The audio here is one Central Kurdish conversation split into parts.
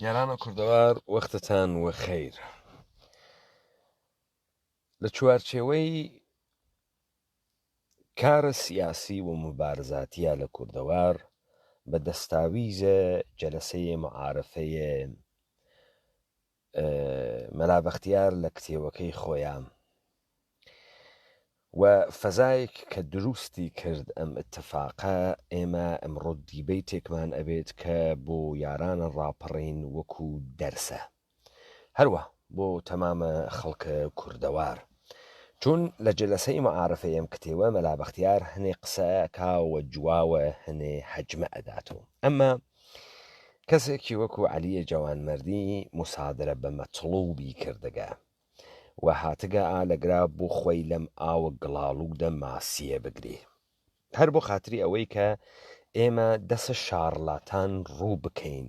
یارانە کوردەوار وەختتان وە خەیر. لە چوارچێوەی کارە سیاسی و موبارزاتیە لە کوردەوار بە دەستاویزە جەلەسەێ معارفەێ مەلا بەختیار لە کتێوەکەی خۆیا و فەزایەک کە دروستی کرد ئەم ئیتفاقە، ئێمە ئمڕۆ دیبەیتێکمان ئەبێت کە بۆ یارانە ڕاپەڕین وەکو دەرسە هەروا بۆ تەمامە خەڵکە کوردەوار. چون لە جەلەسەی مەعارفەی ئەم کتێوە مەلا بەختیار هەنێ قسە ئەکا و جواوە هەنێ هەجمە ئەداتۆ. ئەمما کەسێکی وەکو عەلیێ جەوانمەردی موسادرە بە مەتڵوبی کردگە. و هاتگە ئا لە گرا بۆ خوەی لەم ئاوە گڵاڵوودە ماسیە بگرێ. هەر بۆ خاتری ئەوەی کە ئێمە دەسە شاڕلاتان ڕوو بکەین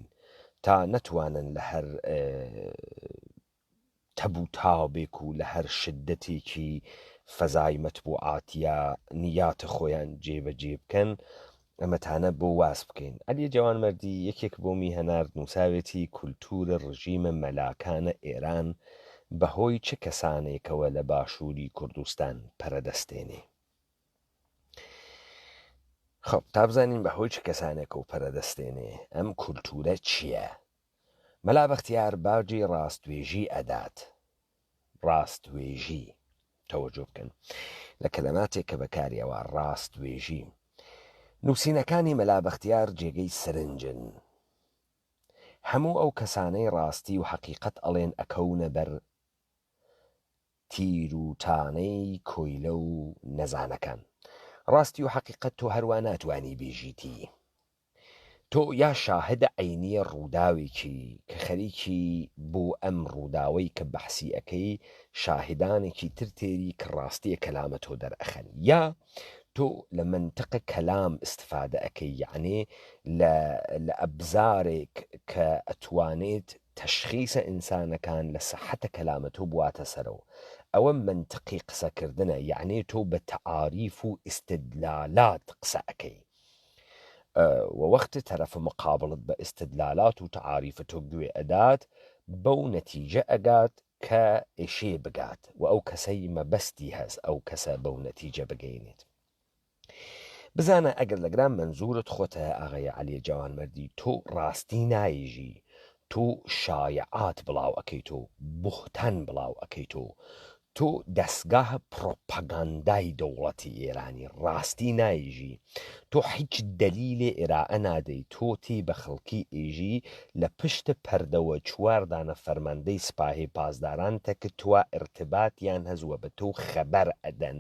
تا نەتوانن لە هەر تەب و تابێک و لە هەر شدەتێکی فەزای مەتبوعاتیا نیات خۆیان جێ بە جێ بکەن ئەمەتانە بۆ واز بکەین. عەلی جەوانمەردی یەکێک بۆمی هەنارد نووساوێتی کولتوورە ڕژیمە مەلاکانە ئێران بە هۆی چ کەسانێکەوە لە باشووری کوردستان پەرەدەستێنێ؟ خب تا بزانین بە هۆی چ کەسانێکەوە پەرەدەستێنێ ئەم کولتوورە چییە؟ مەلا بەختیار باجی ڕاستوێژی ئەدات. ڕاستوێژی تەوەجۆ بکەن لە کەلەماتێک کە بەکاری ئەوە ڕاستوێژی نووسینەکانی مەلا بەختیار جێگەی سەرنجن هەموو ئەو کەسانەی ڕاستی و حەقیقەت ئەڵێن ئەکەونە بەر تیر و تانەی کۆیلە و نەزانەکان ڕاستی و حەقیقەت تۆ هەروا ناتوانی بێژیتی تۆ یا شاهدە عەینیە ڕووداوێکی کە خەریکی بۆ ئەم ڕووداوەی کە بەحسی ئەکەی شاهدانێکی تر تێری کە ڕاستیە کەلامە تۆ دەرئەخەن یا تۆ لە مەنتقە کەلام ئیستفادە ئەکەی یەعنێ لە لە ئەبزارێک کە ئەتوانێت تەشخیسە ئینسانەکان لە سەحەتە کەلامە تۆ بواتە سەرەوە ئەوە مەنتقی قسەکردنە یەعنێ تۆ بە تەعاریف و ئیستدلالات قسە ئەکەی و وەختی تەرەف مقابڵت بە ئیستدلالات و تەعاریف تۆ گوێ ئەدات بەو نەتیجە ئەگات کە ئێشێ بگات و ئەو کەسەی مەبەستی هەس ئەو کەسە بەو نەتیجە بگەینێت. بزانە ئەگەر لەگران مەنزورت خۆتە ئاغای عەلی جەوانمەردی تۆ ڕاستی نایژی تۆ شایعات بڵاو ئەکەیتۆ بوهتان بڵاو ئەکەیتۆ تۆ دەسگاه پڕۆپاگاندای دەوڵەتی ئێرانی ڕاستی نایژی تۆ حیچ دەلیلێ ئرائە نادەی تۆ تی بە خەڵکی ئێژی لە پشت پەردەوە چوار دانە فەرماندەی سپاهی پاسداران تەک توا ئرتباتیان هەس وە بە تۆ خەبەر ئەدەن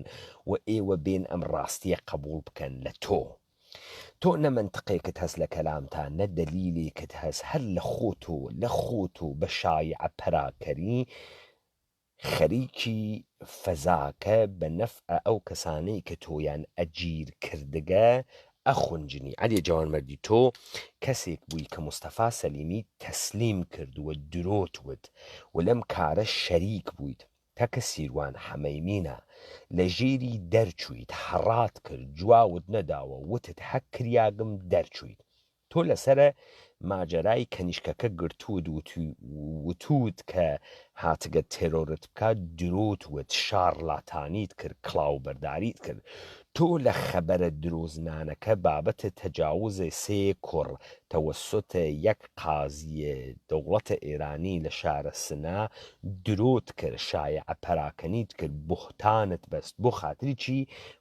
و ئێوە بێن ئەم ڕاستیە قەبوڵ بکەن لە تۆ تۆ نە مەنتقێکت هەس لە کەلامتا نە دەلیلێکت هەس هەر لە خۆتۆ لە خۆتۆ بە شایعە پەراکەری خەریکی فەزاکە بە نەفع ئەو کەسانەی کە تۆیان ئەجیر کردگە ئەخونجنی. عەلی جەوانمەردی تۆ کەسێک بووی کە مستەفا سەلیمی تەسلیم کرد و درۆت وت و لەم کارە شەریک بوویت تەکە سیروان حەمەیمینە لە ژێری دەرچوویت هەڕات کرد جواوت نەداوە وتت هەک کریاگم دەرچوویت تۆ لەسەرە ماجەرای کەنیشکەکە گرتووت وتووت کە هاتگە تێرۆرت بکا درۆت وت شاڕلاتانیت کرد کڵاوبەرداریت کرد تۆ لە خەبەرە درۆزنانەکە بابەت تەجاوز سێ کوڕ تەوەسوت یەک قازی دەوڵەت ئێرانی لە شارە سنە درۆت کرد شایعە پەراکەنیت کرد بوهتانت بەست بۆ خاتری چی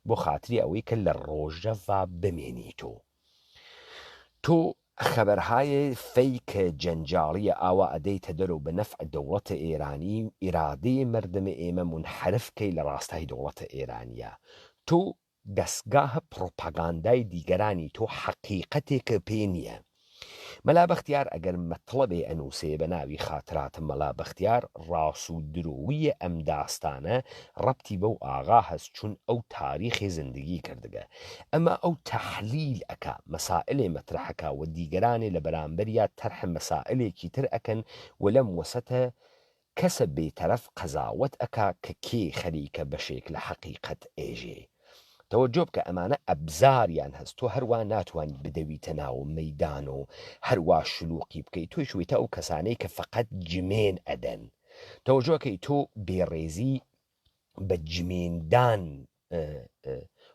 بۆ خاتری ئەوەی کە لە ڕۆژەڤا بمێنیتۆ. تۆ خەبەرهای فەیک جەنجاڵیە ئاوا ئەدەیتە دەرو بە نەفع دەوڵەتە ئێرانی و ئیرادەی مەردم ئێمە مونحەرف کەی لە ڕاستای دەوڵەتە ئێرانیە تۆ دەسگاه پڕۆپاگاندای دیگەرانی تۆ حەقیقەتێکە پێ نیە مەلا بەختیار ئەگەر مەتڵەبێ ئەنووسێ بە ناوی خاترات مەلا بەختیار ڕاس و درۆییە ئەم داستانە ڕەبتی بەو ئاغا هەس چون ئەو تاریخێ زندگی کردگە ئەما ئەو تەحلیل ئەکا مەسائلێ مەترح ئەکا و دیگەرانێ لە بەرامبەریا تەرح مەسائلێکی تر ئەکەن و لەم وەسەتە کەسە بێتەرەف قەزاوەت ئەکا کە کێ خەریکە بەشێک لە حەقیقەت ئێژێ. تەوەجۆ بکە ئەمانە ئەبزاریان هەس تۆ هەروا ناتوانی بدەویتە ناو مەیدان و هەروا شلوقی بکەی تۆیش ویتە ئەو کەسانەی کە فەقەت جمێن ئەدەن تەوەجۆکەی تۆ بێڕێزی بە جمێندان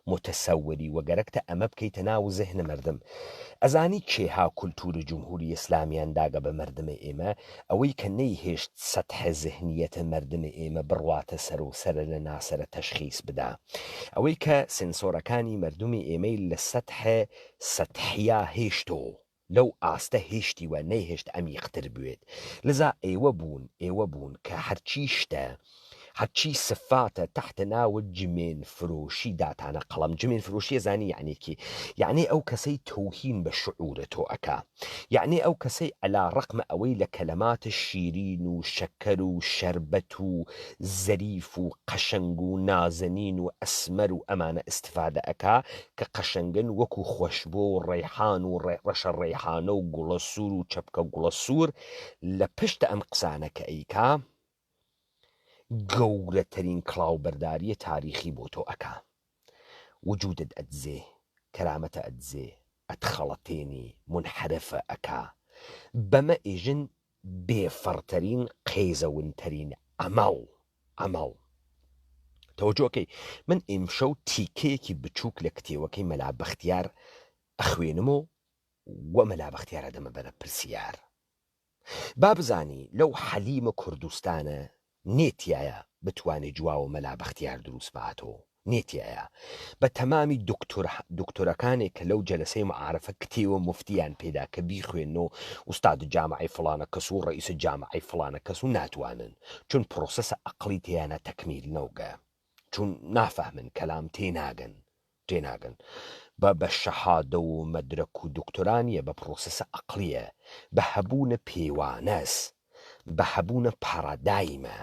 متەسەوری و گەرەکتە ئەمە بکەیتە ناو زهن مردم. ئەزانی کێها کولتور جمهوری ئسلامیان داگە بە مردم ئێمە؟ ئەوەی کە نەیهێشت سەتح زهنیەت مردم ئێمە بڕواتە سەر و سەرە لە ناسەرە تەشخیس بدا. ئەوەی کە سنسۆرەکانی مردمی ئێمەی لە سەتح سەتحیا هێشتۆ. لەو ئاستە هێشتیوە نەیهێشت عەمیقتر بوێت لذا ئێوە بوون ئێوە بوون کە هەرچی شتە هەرچی سفاتە تحت ناو جمێن فرۆشی داتانە قەڵەم جمێن فرۆشی ئەزانی یەعنی کی یەعنی ئەو کەسەی تەوهین بە شعورە تۆ ئەکا یەعنی ئەو کەسەی عەلا ڕەقمە ئەوەی لە کەلەمات شیرین و شەکەر و شەربەت و زەریف و قەشەنگ و نازەنین و ئەسمەر و ئەمانە ئیستفادە ئەکا کە قەشەنگن وەکو خۆشبۆ و ڕەیحان و ڕەشە ڕەیحانە و گوڵە سوور و چەپکە گوڵە سوور لە پشت ئەم قسانە کە ئەیکا گەورەترین کڵاوبەرداریە تاریخی بۆ تۆ ئەکا وجودت ئەدزێ کەرامەتە ئەدزێ ئەتخەڵەتێنی مونحەرفە ئەکا بەمە ئێژن بێ فەڕترین قێزەونترین عەمەڵ عەمەڵ تەوەجۆکەی من ئیمشەو تیکەیەکی بچووک لە کتێوەکەی مەلا بەختیار ئەخوێنم و وە مەلا بەختیار ئەدەمە بەرە پرسیار با بزانی لەو حەلیمە کوردستانە نێ تیایا بتوانێ جواوە مەلا بەختیار دروست باتۆ نێ تیایا بە تەمامی دکتۆر دکتۆرەکانێ کە لەو جەلەسەی معارفە کتێوە موفتیان پێدا کە بیخوێنۆ ئوستاد جامعەی فڵانە کەس و ڕەئیس جامعەی فڵانە کەس و ناتوانن چون پرۆسەسە ئەقڵی تێیانا تەکمیل نەوگە چون نافەهمن کەلام تێناگەن تێناگەن بە بە شەهادە و مەدرەک و دکتۆرا نیە بە پرۆسەسە ئەقڵیە بە هەبوونە پێوانەس بە هەبوونە پاڕادایمە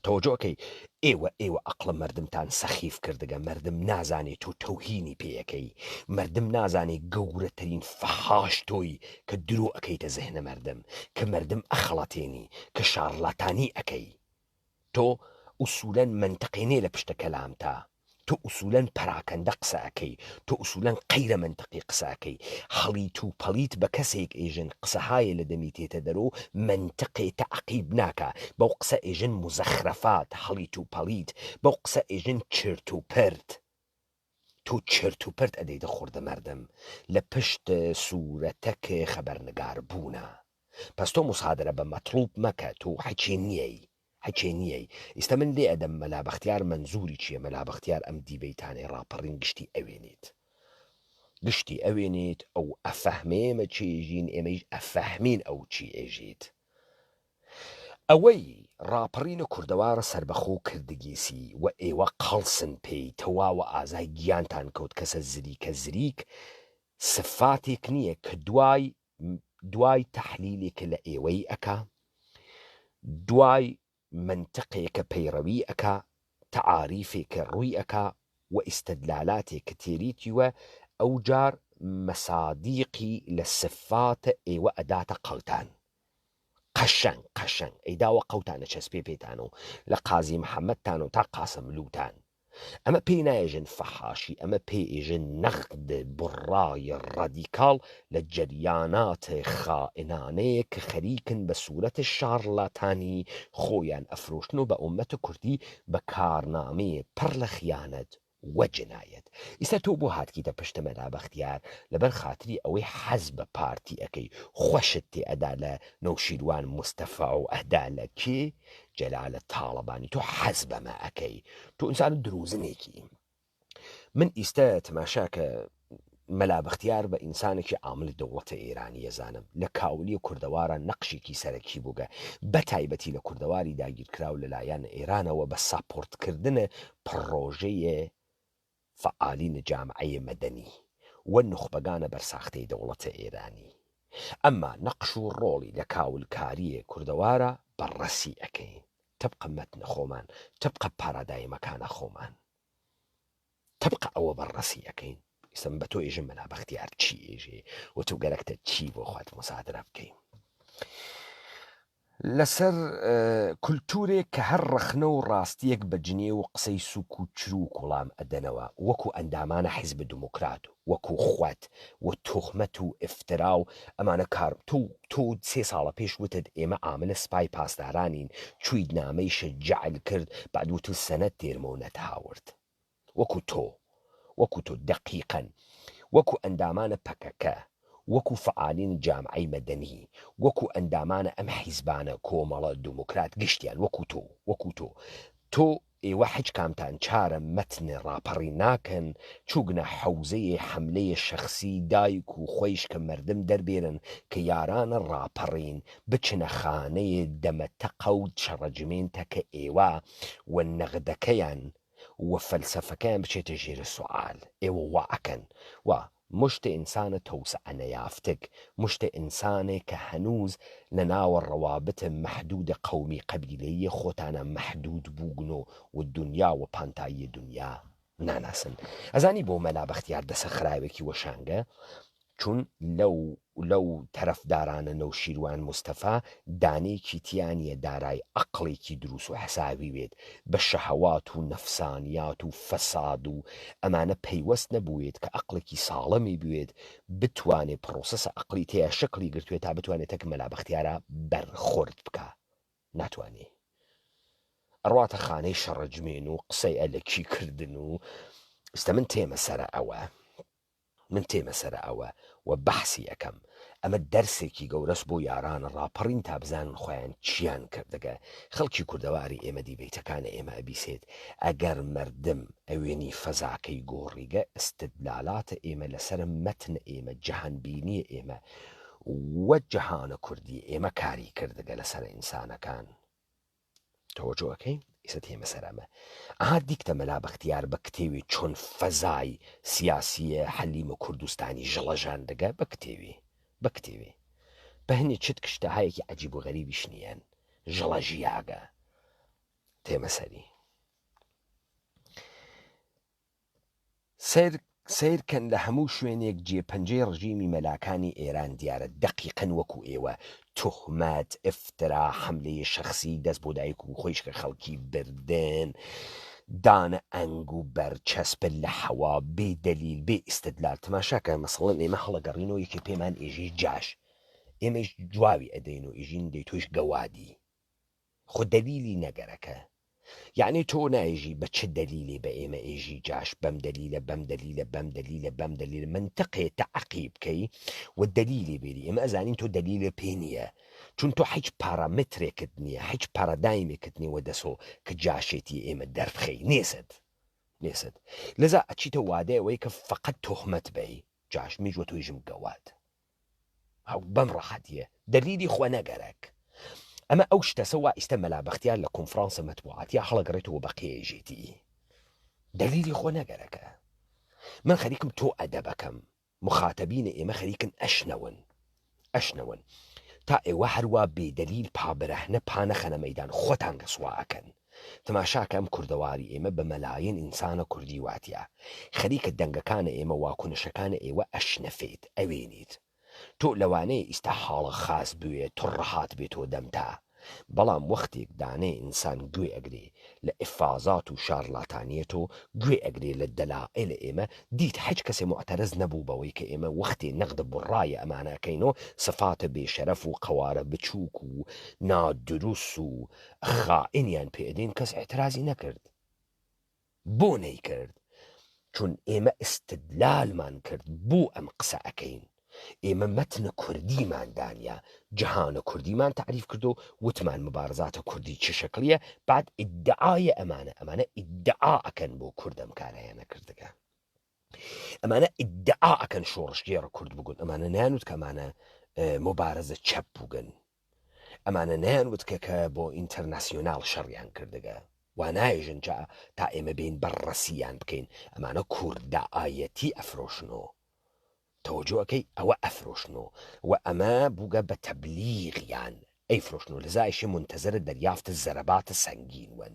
تەوەجۆ ئەکەی ئێوە ئێوە ئەقڵە مەردمتان سەخیف کردگە مەردم نازانێ تۆ تەوهینی پێ ئەکەی مەردم نازانێ گەورەترین فەحاش تۆی کە درۆ ئەکەیتە زهنە مەردم کە مەردم ئەخەڵەتێنی کە شاڕلاتانی ئەکەی تۆ ئوسولەن مەنتقێ نێ لە پشتە کەلامتا تۆ ئوسولەن پەراکەندە قسە ئەکەی تۆ ئوسولەن قەیرە مەنتقی قسە ئەکەی هەڵیت و پەڵیت بە کەسێک ئێژن قسەهایێ لە دەمی تێتە دەرۆ مەنتقێ تەعقیب ناکا بەو قسە ئێژن موزەخرەفات هەڵیت و پەڵیت بەو قسە ئێژن چرت و پرت تۆ چرت و پرت ئەدەیتە خوردە مەردم لە پشت سورەتەک خەبەرنگار بوونە پەس تۆ موسادرە بە مەتڵوب مەکە تۆ حەکێ نیەی حەکێ نیەی ئیستە من لێ ئەدەم مەلا بەختیار مەنزوری چیە مەلا بەختیار ئەم دیبەیتانەی ڕاپەڕین گشتی ئەوێنیت گشتی ئەوێنیت ئەو ئەفەهمێ ئێمە چی ئێژین ئێمەیش ئەفەهمین ئەو چی ئێژیت ئەوەی ڕاپەڕینە کوردەوارە سەربەخۆ کردگیسی و ئێوە قەڵسن پێی تەواوە ئازای گیانتان کەوت کەسە زریکە زریک سفاتێک نییە کە دوای دوای تەحلیلێ کە لە ئێوەی ئەکا دوای مەنتقێ کە پەیڕەوی ئەکا تەعاریفێ کە ڕووی ئەکا و ئیستدلالاتێ کە تێریتیوە ئەوجار مەسادیقی لە سفاتە ئێوە ئەداتە قەوتان قەشەنگ قەشەنگ ئەیداوە قەوتان ئەچەسپێ پێتان و لە قازی محەمەدتان و تا قاسملووتان ئەمە پێی نایێژن فەحاشی ئەمە پێی ئێژن نەغد بڕای ڕادیکاڵ لە جەریانات خائنانەیە کە خەریکن بە سورەت شاڕلاتانی خۆیان ئەفرۆشن و بە ئومەت کوردی بە کارنامەیێ پڕ لە خیانەت و جنایەت. ئیستا تۆ بۆ هاتکیتە پشت مەلا بەختیار لەبەر خاتری ئەوەی حەز بە پارتی ئەکەی خۆشت تێ ئەدا لە نەوشیروان مستەفا و ئەدا لە کێ جەلالە تاڵەبانی تۆ حەز بەمە ئەکەی تۆ ئینسان دروزنێکی من ئیستا تەماشاکە مەلا بەختیار بە ئینسانێکی عاملی دەوڵەتە ئێرانی ئەزانم لە کاولی کوردەوارا نەقشێکی سەرەکی بووگە بە تایبەتی لە کوردەواری داگیرکراو لەلایەن ئێرانەوە بە ساپۆرت کردن پڕۆژەێ فەعالین جامعەێ مەدەنی و نوخبەگانە بەرساختەی دەوڵەتە ئێرانی ئەمما نەقش و ڕۆڵی لە کاولکاریێ کوردەوارا بەڕەسی ئەکەین تبقە مەتنە خۆمان تبقە پارادایمەکانە خۆمان. تبقە ئەوە بەڕەسی ئەکەین ئیستا من بە تۆ ئێژم مەلا بەختیار چی ئێژێ و تۆ گەرەکتە چی بۆ خۆت موسادرە بکەی. لەسەر کولتوورێک کە هەر ڕەخنە و ڕاستییەک بە جنێو و قسەی سووک و چرووک وڵام ئەدەنەوە، وەکوو ئەندامانە حیزب دموکرات، وەکوو خوەت و توهمەت و ئیفترا و ئەمانە کار تۆ تۆ سێ ساڵە پێش وتت ئێمە عامل سپای پاسدارانین چوویت نامەیشت جەعل کرد بەعد وتت سەنەد تێرمە و نەتهاورد. وەکو تۆ، وەکو تۆ دەقیقەن، وەکو ئەندامانە پەکەکە، وەکو فەعالین جامعەی مەدەنی، وەکو ئەندامانە ئەم حیزبانە، کۆمەڵە، دوموکرات، گشتیان وەکو تۆ، وەکو تۆ. تۆ، ئێوە حیچ کامتان چارە مەتن ڕاپەڕین ناکەن، چووگنە حەوزەێ حەملەێ شەخسی دایک و خوەیشکە مەردم دەربێرن کە یارانە ڕاپەڕین بچنە خانەێ دەمەتەقە و شەڕەجمێن تەکە ئێوە و نەغدەکەیان و فەلسەفەکەیان بچێتە ژێر سوعال ئێوە وا ئەکەن وا مشت ئینسانە تەوسعە نەیافتگ مشت ئینسانێ کە هەنوز لە ناوە ڕەوابت مەحدود قەومی قەبیلەیی خۆتانا مەحدود بووگنۆ و دونیا و پانتایی دونیا ناناسن ئەزانی بۆ مەلا بەختیار دەسە خراوێکی وەشانگە چون لەو لەو تەرەفدارانە نەوشیروان مستەفا دانەیەکی تیا نیە دارای عەقڵێکی دروست و حساوی بێت بە شەهەوات و نەفسانیات و فەساد و ئەمانە پەیوەست نەبووێت کە عەقڵێکی ساڵەمی بوێت بتوانێ پڕۆسەسە عەقڵی تێیا شکڵی گرتوێ تا بتوانێ تەک مەلا بەختیارا بەرخۆرد بکا ناتوانێ ئەڕواتە خانەی شەڕەجمێن و قسەی ئەلەکی کردن و ئیستا من تێمە سەرە ئەوە. من تێمە سەرە ئەوە و بەحسی ئەکەم. ئەمە دەرسێکی گەورەس بۆ یاران ڕاپەڕین تا بزانن خۆیان چیان کردگە. خەڵکی کوردەواری ئێمە دیبەیتەکانە ئێمە ئەبیسێت. ئەگەر مەردم ئەوێنی فەزاکەی گۆڕیگە ئستدلالاتە ئێمە لەسەر مەتنە ئێمە جەهانبینیە ئێمە و جەهانە کوردیە ئێمە کاری کردگە لەسەر ئینسانەکان. تەوەجۆ ئەکەی ئیسە تێمە سەر ئەمە ئەها دیکتە مەلا بەختیار بە کتێوی چۆن فەزای سیاسیە حەلیمە کوردستانی ژڵەژاندگە بە کتێوی بە کتێوی بە هەنێ چت کشتەهایەکی عەجیب و غەریبیش نییەن ژڵەژیاگە تێمە سەری سەیر سەیر کەن لە هەموو شوێنێک جێ پەنجەی ڕژیمی مەلاکانی ئێران دیارە دەقیقەن وەکو ئێوە توهمەت افترا حەملەی شەخسی دەست بۆ دایک و خۆیشکە خەڵکی بردن دانە ئەنگ و بەرچەسپ لە حەوا بێ دەلیل بێ ئیستدلال تماشا کە مەسەڵەن ئێمە هەڵەگەڕینەوە یەکێ پێمان ئێژی جاش ئێمەیش جواوی ئەدەین و ئیژین دەی تۆیش گەوادی خۆ دەلیلی نەگەرەکە یەعنی تۆ نایژی بە چ دەلیلێ بە ئێمە ئێژی جاش بەم دەلیلە بەم دەلیلە بەم دەلیلە بەم دەلیلە مەنتقێ تەعقیب کەی و دەلیلێ بێری ئێمە ئەزانین تۆ دەلیلێ پێ نییە چون تۆ حیچ پارامترێکت نییە حیچ پارادایمێکت نییە وە دەسۆ کە جاشێتی ئێمە دەربخەی نێست نێست لەزا ئەچیتە وادەی ئەوەی کە فەقەت تۆهمەت بەی جاش میش وە تۆیژم گەواد هەو بەم ڕەحەتیە دەلیلی خوە نەگەرەک ئەمە ئەو شتەسە وا ئیستە مەلا بەختیار لە کۆنفرانسە مەتبوعاتیا هەڵەگەڕێتەوە بە قێژێتی دەلیلی خۆ نەگەرەکە من خەریکم تۆ ئەدەبەکەم مخاتەبینە ئێمە خەریکن ئەشنەون ئەشنەون تا ئێوە هەروا بێدەلیل پابرەهنە پانەخەنە مەدان خۆتان ڕسوا ئەکەن تماشاکە ئەم کوردەواری ئێمە بە مەلایەن ئینسانە کوردی واتیا خەریکە دەنگەکانە ئێمە واکونشەکانە ئێوە ئەشنەفێت ئەوێنیت تۆ لەوانەیە ئیستا حاڵە خاس بوێ تڕ هاتبێتۆ دەمتا بەڵام وەختێک دانەی ئینسان گوێ ئەگرێ لە ئفازات و شارلاتانیەتۆ گوێ ئەگرێ لە دەلائێل ئێمە دیت حیچ کەسێ موعتەرز نەبوو بەوەی کە ئێمە وەختێ نەقد بوڕایە ئەمانە ئەکەینۆ سفاتە بێ شەرەف و قەوارە بچوک و نادروس و خائینیان پێ ئەدەین کەس ئیعترازی نەکرد بۆ نەیکرد چون ئێمە ئیستدلالمان کرد بۆ ئەم قسە ئەکەین ئێمە مەتنە کوردیمان دانیا جەهانە کوردیمان تەعریف کردو وتمان مبارزاتە کوردی چ شکلیە بعد ئیدعای ئەمانە ئەمانە ئیدعا ئەکەن بۆ کورد ئەم کارەیان نەکردگە ئەمانە ئیدعا ئەکەن شۆڕشگێڕ کورد بگون ئەمانە نانوت کە ئەمانە مبارزە چەپ بووگن ئەمانە نەیان وت کە کە بۆ ئینتەرناسیۆناڵ شەڕیان کردگە وا نایژن جا تا ئێمە بێین بەڕڕەسیان بکەین ئەمانە کوردایەتی ئەفرۆشنۆ تەوەجۆ ئەکەی ئەوە ئەفرۆشنۆ و ئەمە بووگە بە تەبلیغیان ئەیفرۆشنۆ لەزایشێ مونتەزرە دەریافت زەرەبات سەنگین وەن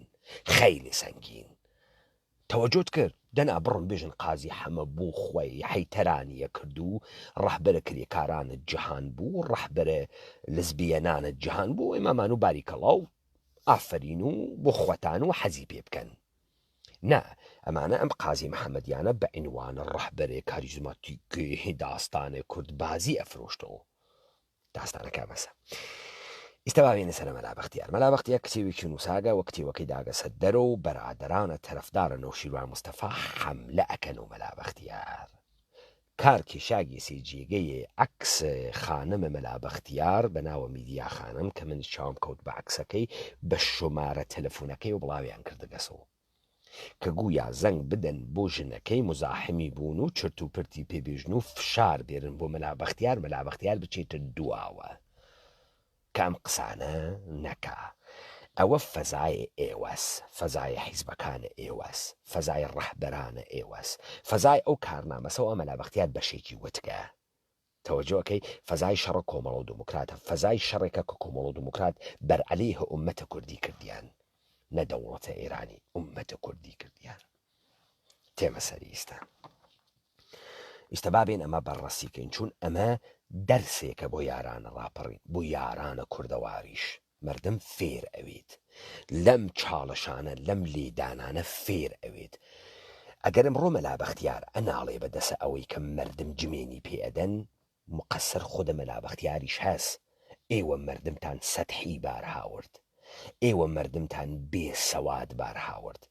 خەیلی سەنگین. تەوەجۆت کرد؟ دەنا بڕۆن بێژن قازی حەمە بۆ خوەی حەیتەرانیە کرد و ڕەهبەرە کرێکارانە جەهان بوو ڕەهبەرە لزبیەنانە جەهان بوو ئێمامان و باریکەڵا و ئافەرین و بۆ خوەتان و حەزی پێ بکەن. نا ئەمانە ئەم قازی محەمەدیانە بە عینوانە ڕەهبەرێ کاریزماتیکی داستانێ کورد بازی ئەفرۆشتەوە. داستانەکە ئەمەسە. ئیستا با بێینە سەر مەلا بەختیار. مەلا بەختیار کتێوێکی نووساگە و کتێوەکەی داگەسە دەرۆ و بەرادەرانە تەرەفدارە نەوشیروان مستەفا حەملە ئەکەن و مەلا بەختیار کار کێشاگێسێ جێگەیێ عەکس خانم مەلا بەختیار بە ناوە میدیا خانم کە منیش چاوم کەوت بە عەکسەکەی بە شۆمارە تەلەفونەکەی و بڵاویان کردگەسەوە. کە گویا زەنگ بدەن بۆ ژنەکەی موزاحمی بوون و چرت و پرتی پێ بێژن و فشار بێرن بۆ مەلا بەختیار مەلا بەختیار بچێتە دواوە کە ئەم قسانە نەکا ئەوە فەزای ئێوەس فەزای حیزبەکانە ئێوەس فەزای ڕەهبەرانە ئێوەس فەزای ئەو کارنامەسەوە مەلا بەختیار بەشێکی وتگە تەوەجۆ ئەکەی فەزای شەڕە کۆمەڵە و دموکراتە فەزای شەڕێکە کە کۆمەڵە و دموکرات بەرعەلەیه ئوممەتە کوردی کردیان نە دەوڵەتە ئێرانی ئوممەتە کوردی کردیان تێمە سەری ئیستا ئیستا با بێن ئەمە بەڕەسی کەین چون ئەمە دەرسێکە بۆ یارانە ڕاپەڕین بۆ یارانە کوردەواریش مەردم فێر ئەوێت لەم چاڵشانە لەم لێدانانە فێر ئەوێت ئەگەر ئمڕۆ مەلا بەختیار ئەناڵێ بە دەسە ئەوەی کە مەردم جمێنی پێ ئەدەن مقەسر خودە مەلا بەختیاریش هەس ئێوە مەردمتان سەتحی بار هاورد ئێوە مەردمتان بێ سەواد بار هاورد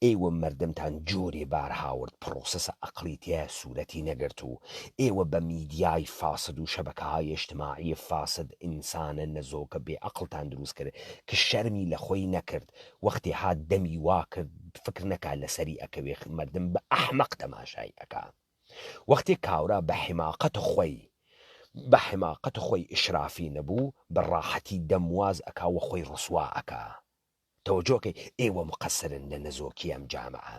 ئێوە مەردمتان جۆرێ بار هاورد پڕۆسەسە ئەقڵی تیا سورەتی نەگرت و ئێوە بە میدیای فاسد و شەبەکەهای ئیجتماعی فاسد ئینسانە نەزۆکە بێ ئەقڵتان دروست کرد ک شەرمی لە خۆی نەکرد وەختێ هات دەمی وا کرد فکر نەکا لەسەری ئەکەوێ مەردم بە ئەحمەق تەماشای ئەکا وەختێ کاورا بە حیماقەت خۆی بە حیماقەت خۆی ئیشرافی نەبوو بە ڕاحەتی دەم واز ئەکا وە خۆی ڕسوا ئەکا. تەوەجۆ کەی ئێوە مقەسرن لە نەزۆکی ئەم جامعە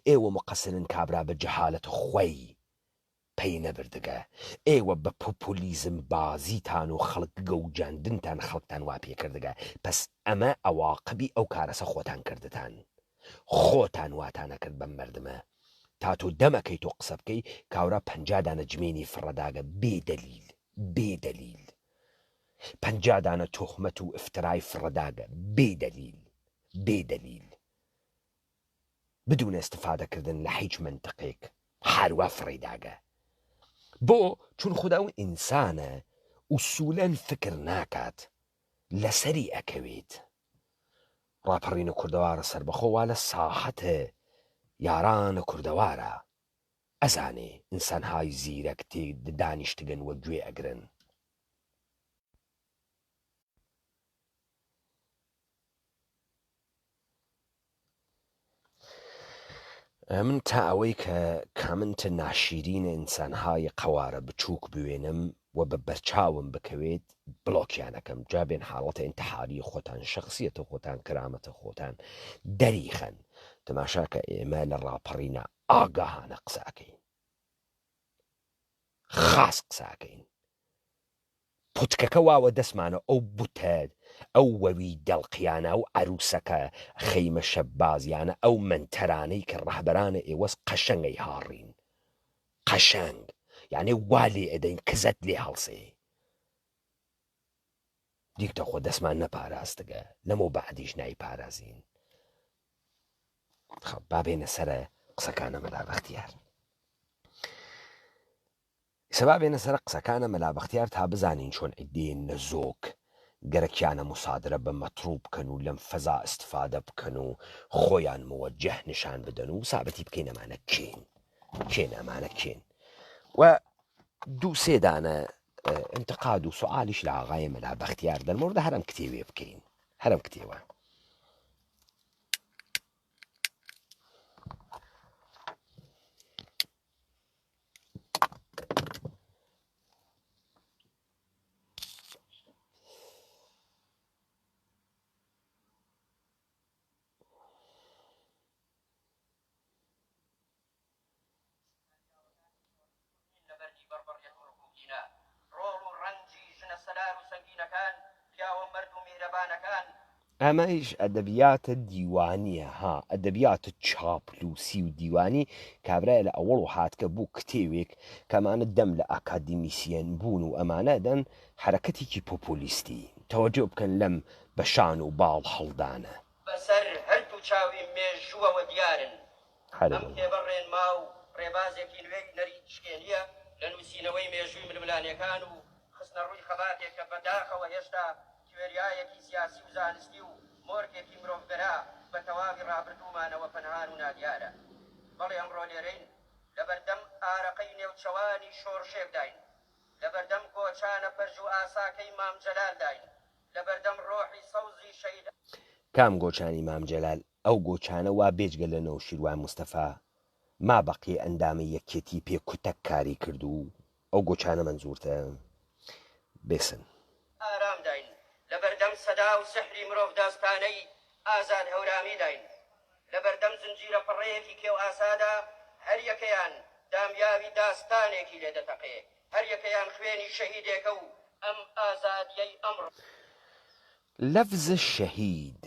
ئێوە مقەسرن کابرا بە جەهالەت خوەی پەی نەبردگە ئێوە بە پوپولیزم بازیتان و خەڵک گەوجاندنتان خەڵکتان وا پێ کردگە پەس ئەمە عەواقبی ئەو کارەسە خۆتان کردتان خۆتان واتان ئەکرد بەم مەردمە تا تۆ دەمەکەی تۆ قسە بکەی کاورا 50 دانە جمێنی فڕەداگە بێ دەلیل بێ دەلیل 50 دانە تۆهمەت و ئفترای فڕەداگە بێ دەلیل بێ دەلیل بدون استفادە کردن لە هیچ منطقێک هەروا فڕێی داگە بۆ چون خودا و ئینسانە ئوسولەن فکر ناکات لەسەری ئەکەوێت ڕاپەڕینە کوردەوارە سەربەخۆ وا لە ساحەت یارانە کوردەوارە ئەزانێ ئینسانهای زیرەک تێ دانیشتگن وە گوێ ئەگرن. من تا ئەوەی کە کامنتە ناشیرینە ئینسانهای قەوارە بچووک بوێنم و بە بەرچاوم بکەوێت بڵۆکیان ئەکەم جا بێن حاڵەتە ئینتحاری خۆتان شەخسیەتە خۆتان کرامەتە خۆتان دەریخەن تەماشاکە ئێمە لە ڕاپەڕینە ئاگاهانە قسە ئەکەین خاس قسە ئەکەین پوتکەکە واوە دەسمانە ئەو بتە ئەو وەوی دەڵقیانە ئەو عەروسەکە خەیمە شەببازیانە ئەو مەنتەرانەی کە ڕەهبەرانە ئێوەس قەشەنگ ئەیهاڕین قەشەنگ یانێ وا لێ ئەدەین کزەت لێ هەڵسێ دیکتە خۆ دەسمان نەپاراستگە لەمەو بەعدیش نایپارازین خە با بێنە سەرە قسەکانە مەلا بەختیار ئیسە با بێنە سەرە قسەکانە مەلا بەختیار تا بزانین چۆن عیدەیە نەزۆک گەرەکیانە موسادرە بە مەتروب بکەن و لەم فەزا ئیستفادە بکەن و خۆیان موەجەه نیشان بدەن و سابتی بکەین ئەمانە کێن کێن ئەمانە کێن و دوو سێ دانە انتقاد و سوعالیش لە ئاغای مەلا بەختیار دەرمۆردە هەرم کتێوێ بکەین هەرم کتێوە ئەمەیش ئەدەبیاتە دیوانیە ها، ئەدەبیاتە چاپلوسی و دیوانی، کابرایە لە ئەوەڵ و هاتگە بوو کتێوێک کە ئەمانە دەم لە ئاکادیمیسیەن بوون و ئەمانە دەن حەرەکەتێکی پۆپۆلیستی، تەوەجۆ بکەن لەم بە شان و باڵ هەڵدانە. بەسەر هەردوو چاوی مێژووەوە دیارن. حەرە ئەم وەڵا. کتێبە ڕێنما و ڕێبازێکی نوێی نەریتشکێنییە لە نووسینەوەی مێژووی ململانێکان و خستنەڕووی خەباتێک کە بە داخەوە هێشتا تیۆریایەکی سیاسی و زانستی و مۆرکێکی مرۆڤگەرا بە تەواوی ڕابردوومانەوە پەنهان و نادیارە. بەڵێ ئەمڕۆ لێرەین، لەبەردەم ئارەقەی نێوچەوانی شۆڕشێکداین، لەبەردەم گۆچانە پەرجووئاساکەی مام جەلالداین، لەبەردەم ڕۆحی سەوزی شەهید. کام گۆچانی مام جەلال؟ ئەو گۆچانە وا بێجگە لە نەوشیروان مستەفا ما بەقیە ئەندامە یەکیەتی پێ کوتەک کاری کردوو ئەو گۆچانە مەنزورتە؟ بێسن. ئارام داین، لەبەردەم سەدا و سحری مرۆڤداستانەی ئازاد هەورامی داین، لەبەردەم زنجیرە پەڕەیەکی کێوئاسادا هەریەکەیان دامیاوی داستانێکی لێ دەتەقێ، هەریەکەیان خوێنی شەهیدێکە و ئەم ئازادیەی ئەمڕۆ. لەفز شەهید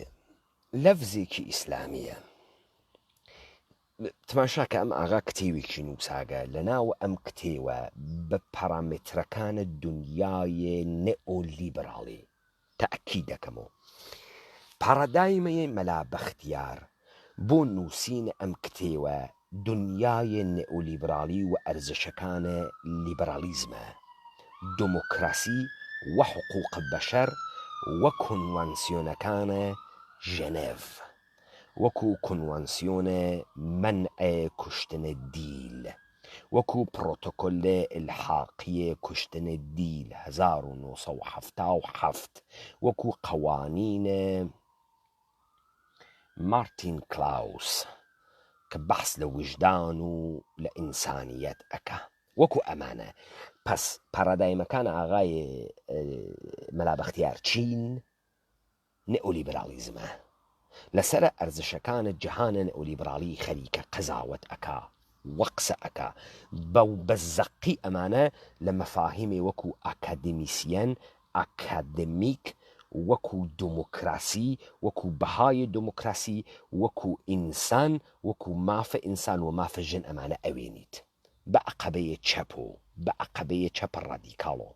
لەفزێکی ئیسلامیە. تماشا کە ئەم ئاغا کتێوێکی نووساگە لە ناو ئەم کتێوە بە پارامێترەکانە دونیایێ نئۆلیبراڵی تەئکید دەکەمەوە پاڕادایمەێ مەلا بەختیار بۆ نووسین ئەم کتێوە دونیاێ نئۆلیبراڵی و ئەرزشەکانێ لیبراڵیزمە دمۆکراسی و حقوق بەشەر و کونوانسیۆنەکانێ ژنێڤ وەکو کونوانسیۆنێ مەنعێ کوشتنێ دیل وەکو پڕۆتۆکۆلێ ئیلحاقیێ کوشتنێ دیل 1977 وەکو قەوانینێ مارتین کلاوس کە بەحس لە وژدان و لە ئینسانیەت ئەکا وەکو ئەمانە پەس پارادایمەکان ئاغای مەلا بەختیار چین؟ نئۆلیبراڵیزمە لەسەرە ئەرزشەکانە جەهانە نئۆلیبراڵی خەریکە قەزاوەت ئەکا و قسە ئەکا بە بە زەقی ئەمانە لە مەفاهیمێ وەکو ئاکادمیسیەن ئاکادمیک وەکو دموکراسی وەکو بەهای دموکراسی وەکو ئینسان وەکو مافە ئینسان و مافە ژن ئەمانە ئەوێنیت. بە عەقەبەیێ چەپ و بە عەقەبەیێ چەپە ڕادیکاڵۆ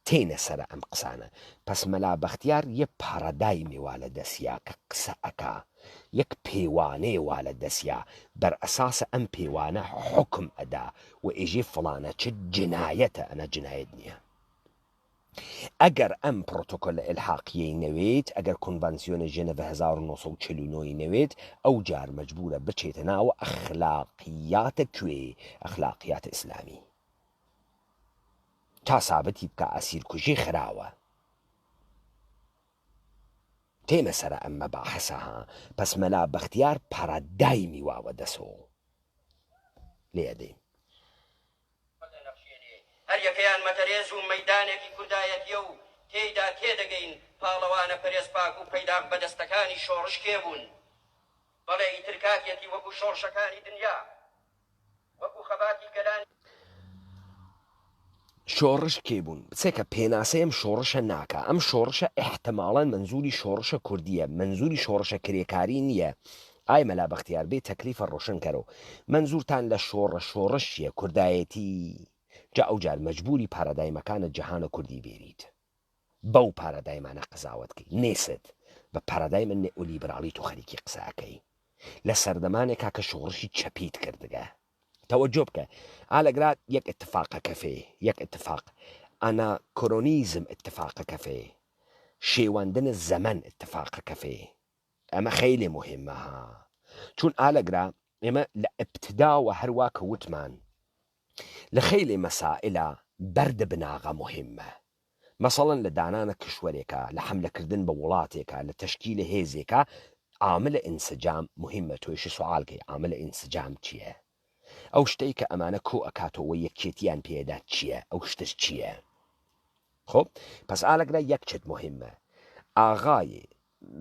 تێنە سەرە ئەم قسانە پەس مەلا بەختیار یە پاڕادایمێ وا لە دەسیا کە قسە ئەکا یەک پێوانەیێ وا لە دەسیا بەر ئەساسە ئەم پێوانە حوکم ئەدا و ئێژێ فڵانە چ جنایەتە ئەنا جنایەت نیە. ئەگەر ئەم پڕۆتۆکۆلە ئیلحاقییەی نەوێت، ئەگەر کۆنڤانسیۆنە ژێنەڤ 1949 ی نەوێت، ئەوجار مەجبوورە بچێتە ناوە ئەخلاقیاتە کوێ؟ ئەخلاقیاتە ئیسلامی. تا سابتی بکا ئەسیرکوژی خراوە. تێمە سەرە ئەم مەباحسە ها. پەس مەلا بەختیار پارادایمی واوە دەسۆ لێ ئەدەین. دەنەخشێنێ. هەریەکەیان مەتەرێز و مەیدانێکی کوردایەتییە و تێیدا تێدەگەین پاڵەوانە پەرێزپاک و پەیداغ بەدەستەکانی شۆڕش کێ بوون. بەڵێ ئیتر کاتیەتی وەکو شۆڕشەکانی دنیا، وەکو خەباتی گەلانی. شۆڕش کێ بوون؟ بچێکە پێناسەی ئەم شۆڕشە ناکا. ئەم شۆڕشە ئیحتماڵەن مەنزوری شۆڕشە کوردییە، مەنزوری شۆڕشە کرێکاری نییە. ئای مەلا بەختیار بێ تەکلیفە ڕۆشن کەرەوە مەنزورتان لە شۆڕە شۆڕش چیە کوردایەتی جا ئەوجار مەجبوری پارادایمەکانت جەهانە کوردی بێریت بەو پارادایمانە قزاوەت کەی نێست بە پارادایمە نئۆلیبراڵی تۆ خەریکی قسە ئەکەی لە سەردەمانێکا کە شۆڕشی چەپیت کردگە تەوەجۆ بکە ئالەگرا یەک ئتفاقە کەفێ یەک ئتفاق ئاناکۆرۆنیزم ئتفاقە کەفێ شێواندنە زەمەن ئتفاقە کەفێ ئەمە خەیلێ موهیمە ها چون ئالەگرا ئێمە لە ئبتداوە هەر وا کە وتمان لە خەیلێ مەسائلا بەرد بناغە موهیمە مەسەڵەن لە دانانە کشوەرێکا لە حەملە کردن بە وڵاتێکا لە تەشکیلە هێزێکا عاملە ئینسجام موهیمە تۆیش سوعال کەی عاملە ئینسجام چیە ئەو شتەی کە ئەمانە کۆ ئەکاتەوە یەکێتیان پێ ئەدا چیە ئەو شتە چیە خۆ پەس ئالەگرا یەک چت موهیمە ئاغای.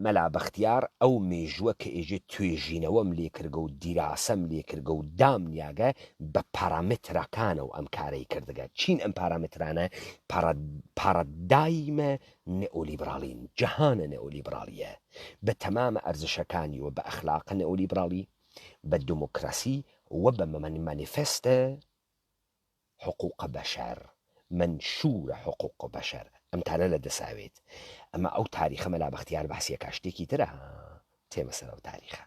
مەلا بەختیار ئەو مێژووە کە ئێژێ توێژینەوەم لێ کردگە و دیراسەم لێ کردگە و دام نیاگە بە پارامتراکانەو ئەم کارەی کردگە. چین ئەم پارامترانە؟ پارادایمە نئۆلیبراڵین، جەهانە نئۆلیبراڵیە بە تەمامە ئەرزشەکانی و بە ئەخلاقە نئۆلیبراڵی، بە دموکراسی و بە مانیفستە حقوق بەشەر، مەنشوورە حقوق بەشەر، ئەمتانە لە دەساوێت. ئەمە ئەو تاریخە مەلا بەختیار باسی ئەکا شتێکی ترە ها، تێمە سەر ئەو تاریخە.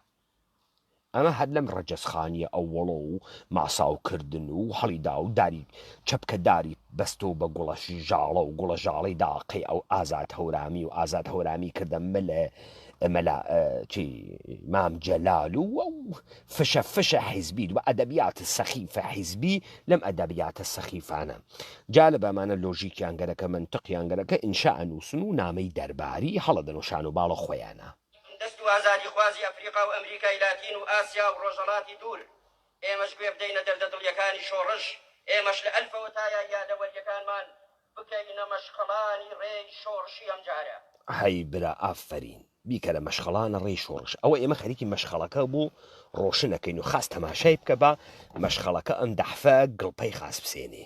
ئەمە هەر لەم ڕەجەزخانیە ئەوەڵۆ و ماساو کردن و هەڵیدا و داری چەپکە داری بەستۆ بە گوڵە ژاڵە و گوڵە ژاڵەی دا قەی ئەو ئازاد هەورامی و ئازاد هەورامی کردە ملە مەلا چی مام جەلال و ئەو فشە فشە حیزبی و ئەدەبیات سەخیفە حیزبی لەم ئەدەبیاتە سەخیفانە جالب ئەمانە لۆژیکیان گەرەکە مەنتقیان گەرەکە ئینشا ئەنووسن و نامەی دەرباری هەڵەدەن و شان و باڵە خۆیانە. دەست و ئازادیخوازی ئەفریقا و ئەمریکای لاتین و ئاسیا و ڕۆژهەڵاتی دوور، ئێمەش گوێ بدەینە دەردە دڵیەکانی شۆڕش، ئێمەش لە ئەلفەوە تا یای یادەوەریەکانمان بکەینە مەشخەڵانی ڕێی شۆڕشی ئەمجارە. هەی برا ئافەرین بیکەرە مەشخەڵانە ڕێی شۆڕش ئەوە ئێمە خەریکی مەشخەڵەکە بۆ ڕۆشن ئەکەین و خاس تەماشای بکە با مەشخەڵەکە ئەم دەحفە گڵپەی خاس بسێنێ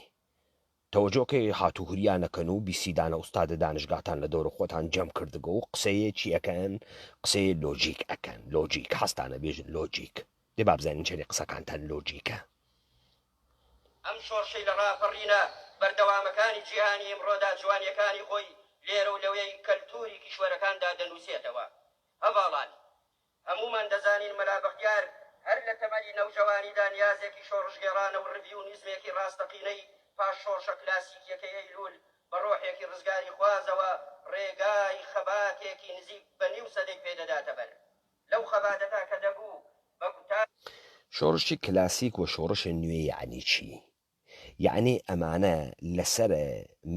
تەوەجۆ کەی هاتوو هوریا نەکەن و بیسی دانە ئوستادە دانشگاتان لە دەورە خۆتان جەم کردگە و قسەیە چی ئەکەن قسەیە لۆجیک ئەکەن لۆجیک حەزتانە بێژن لۆجیک دێ با بزانین چەنی قسەکانتان لۆجیکە. ئەم شۆڕشەی لە ڕاپەڕینە بەردەوامەکانی جیهانی ئیمڕۆدا جوانییەکانی خۆی لێرە و لەوێی کەلتووری کیشوەرەکاندا دەنووسێتەوە. هەڤاڵان! هەموومان دەزانین مەلا بەختیار هەر لە تەمەنی نەوجەوانیدا نیازێکی شۆڕشگێڕانە و ڕڤیونیزمێکی ڕاستەقینەی پاش شۆڕشە کلاسیکییەکەی ئەیلوول بە ڕۆحێکی ڕزگاریخوازەوە ڕێگای خەباتێکی نزیک بە نیو سەدەی پێ دەداتە بەر. لەو خەباتەدا کە دەبوو بە گوتار. شۆڕشی کلاسیک و شۆڕش نوێ یەعنی چی؟ یەعنی ئەمانە لەسەر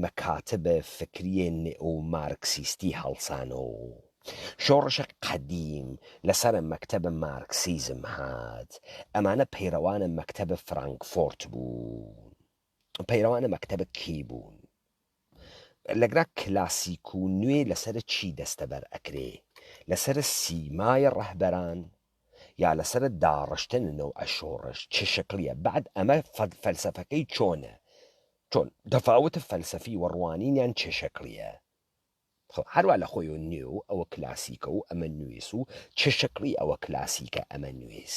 مەکاتب فکریە نئو مارکسیستی هەڵسانۆ. شۆڕش قەدیم لەسەر مەکتەب مارکسیزم هات. ئەمانە پەیڕەوانە مەکتەب فرانکفۆرت بوون. پەیڕەوانە مەکتەب کی بوون؟ لەگرا کلاسیک و نوێ لەسەر چی دەستەبەر ئەکرێ؟ لەسەر سیمای ڕەهبەران یا لەسەر داڕشتن نەوعە شۆڕش چ شکڵیە؟ بەعد ئەمە فەلسەفەکەی چۆنە؟ چۆن تەفاوت فەلسەفی و ڕوانینیان چ شکڵیە؟ خۆ هەروا لە خۆیەوە نوێ و ئەوە کلاسیکە و ئەمە نوێس و چ شکڵی ئەوە کلاسیکە ئەمە نوێس؟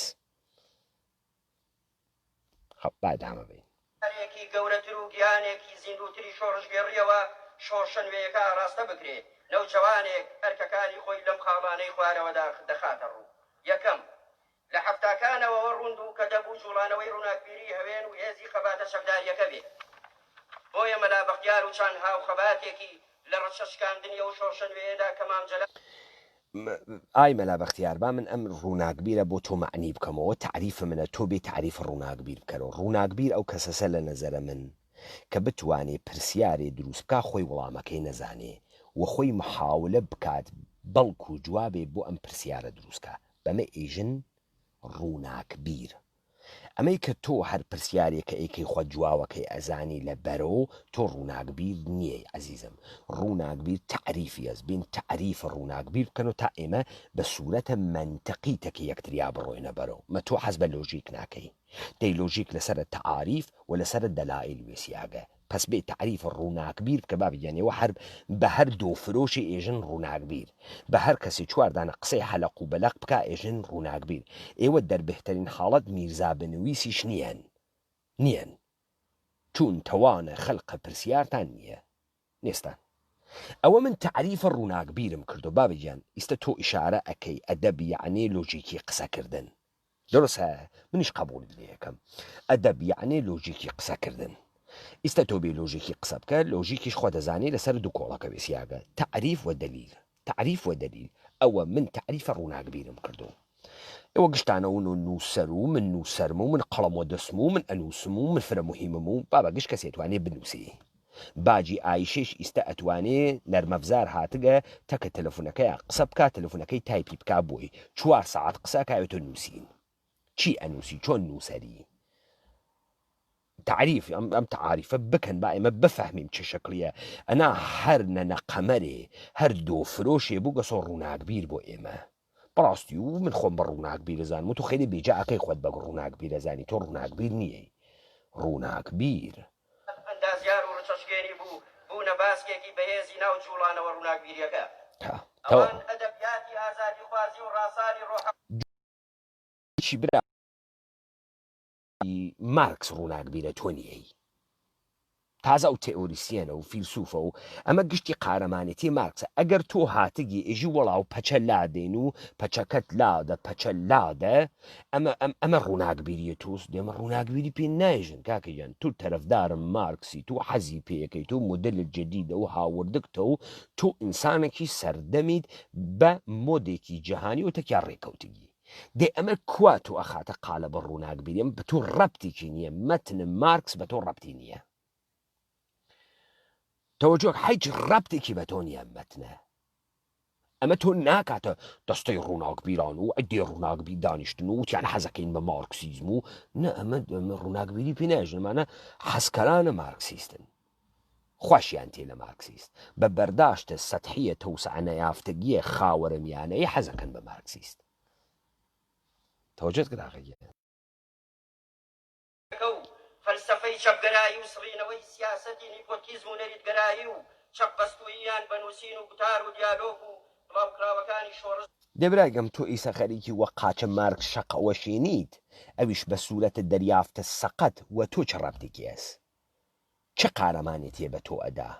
خب با ادامە بەین. کارێکی گەورەتر و گیانێکی زیندووتری شۆڕشگێڕییەوە شۆڕشە نوێیەکە ئاڕاستە بکرێ، نەوجەوانێک ئەرکەکانی خۆی لەم خاڵانەی خوارەوەدا دەخاتە ڕوو، یەکەم، لە حەفتاکانەوەوە ڕوون بوو کە دەبوو جووڵانەوەی ڕووناکبیری هەوێن و هێزی خەباتە چەکدارییەکە بێ. بۆیە مەلا بەختیار و چەند هاوخەباتێکی لە ڕچەشکاندنی ئەو شۆڕشە نوێیەدا کە مام جەلال، ئای مەلا بەختیار با من ئەم ڕووناکبیرە بۆ تۆ مەعنی بکەمەوە تەعریف منە تۆ بێ تەعریف ڕووناکبیر بکەرەوە ڕووناکبیر ئەو کەسەسە لە نەزەرە من کە بتوانێ پرسیارێ دروست بکا خۆی وڵامەکەی نەزانێ و خۆی محاولە بکات بەڵکو جوابێ بۆ ئەم پرسیارە دروست کا بەمە ئێژن ڕووناکبیر. ئەمەی کە تۆ هەر پرسیارێ کە ئەیکەی خۆت جواوەکەی ئەزانی لە بەرۆ تۆ ڕووناکبیر نیەی عەزیزم ڕووناکبیر تەعریفی ئەز بین تەعریف ڕووناکبیر بکەنۆ تا ئێمە بە سورەتە مەنتقی تەکی یەکتریا بڕۆینە بەرۆ مە تۆ حەز بە لۆژیک ناکەی دەی لۆژیک لەسەرە تەعاریف و لەسەرە دەلائیل وێسیاگە پەس بێ تەعریف ڕووناکبیر بکە بابە گیان ئێوە هەر بە هەر دۆ فرۆشێ ئێژن ڕووناکبیر بە هەر کەسێ چوار دانە قسەی حەلەق و بەلەق بکا ئێژن ڕووناکبیر ئێوە دەر بهترین حاڵەت میرزا بنویسیش نیەن نیەن چوون تەوانە خەلقە پرسیارتان نیە نێستان ئەوە من تەعریفە ڕووناکبیرم کردۆ بابە گیان ئیستە تۆ ئیشارە ئەکەی ئەدەب یەعنی لۆژیکی قسە کردن دروسە منیش قەبوڵی لێ ئەکەم ئەدەب یەعنی لۆژیکی قسە کردن ئیستە تۆ بێ لۆژیکی قسە بکە لۆژیکیش خۆ دەزانی لەسەر دوو کۆڵەکە وێسیاگە تەعریف وە دەلیل تەعریف وە دەلیل ئەوە من تەعریفە ڕووناکبیرم کردو ئێوە گشتانەون و نووسەر و من نووسەرم و من قەڵەم وە دەسم و من ئەنووسم و من فرە موهیمم و بابە گشت کەسێ توانێ بنووسێ باجی ئایشەیش ئیستە ئەتوانێ نەرمەفزار هاتگە تەکە تەلەفونەکەیا قسە بکا تەلەفونەکەی تایپی بکا بۆی چوار سەعات قسە ئەکا ئەوێتۆ نووسین چی ئەنووسی چۆن نووسەری؟ تەعریف ئەم ئەم تەعاریفە بکەن با ئێمە بفەهمیم چ شکڵیە ئەنا هەر نەنە قەمەرێ هەر دۆ فرۆشێ بووگەسۆ ڕووناکبیر بۆ ئێمە بەڕاستی و من خۆم بە ڕووناکبیر ئەزانم و تۆ خەیرێ بێجا ئەکەی خۆت بە ڕووناکبیر ئەزانی تۆ ڕووناکبیر نییەی ڕووناکبیر. ئەندازیار و ڕچەشکێنی بوو، بوونە باسکێکی بەهێزی ناو جووڵانەوە ڕووناکبیرییەکە. تا. ئەوان ئەدەبیاتی ئازادیخوازی و ڕاسانی ڕۆحە. چی برا مارکس ڕووناکبیرە تۆ نیی. تازە ئەو تئوریسیەنە و فیلسوفە و ئەمە گشتی قارەمانێتی مارکسە ئەگەر تۆ هاتگی ئێژی وەڵا و پەچە لادەین و پەچەکەت لادە پەچە لادە ئەمە ئەم ئەمە ڕووناکبیریە تۆس دێمە ڕووناکبیری پێ نایژن کاکە گیان تو تەرەفدارم مارکسی تو حەزی پێیەکەی تو مۆدێل جەدیدە و هاوردگتە و تو ئینسانێکی سەردەمیت بە مۆدێکی جەهانی و تەکیا ڕێکەوتگی. دەی ئەمە کوا تۆ ئەخاتە قالەبە ڕووناکبیری ئەمە بە تۆ ڕەبتێکی نییە مەتن مارکس بە تۆ ڕەبتی نییە تەوەجۆک حیچ ڕەبتێکی بە تۆ نییە مەتنە ئەمە تۆ ناکاتە دەستەی ڕووناکبیران و ئەدێ ڕووناکبیر دانیشتن و وتیان حەزەکەین بە مارکسیزم و نە ئەمە ڕووناکبیری پێ ناژنمانە حەزکەرانە مارکسیستن خوەشیان تێ لە مارکسیست بە بەرداشتە سەتحیە تەوسعە نەیافتەگیە خاوەرەمیانەی حەزەکەن بە مارکسیست. تەوەجۆت کرد ئاغا گیان. و فەلسەفەی چەپگەرایی و سڕینەوەی سیاسەتی نیپۆتیزم و نەریتگەرایی و چەقبەستووییان بە نووسین و گوتار و دیالۆگ و بڵاوکراوەکانی شۆڕش. دە براگەم تۆ ئیسە خەریکی وە قاچە مارک شەق ئەوەشێنیت ئەویش بە سورەتە دەریافتە سەقەت وە تۆ چ ڕەبتێکی هەس؟ چ قارەمانێتیە بە تۆ ئەدا؟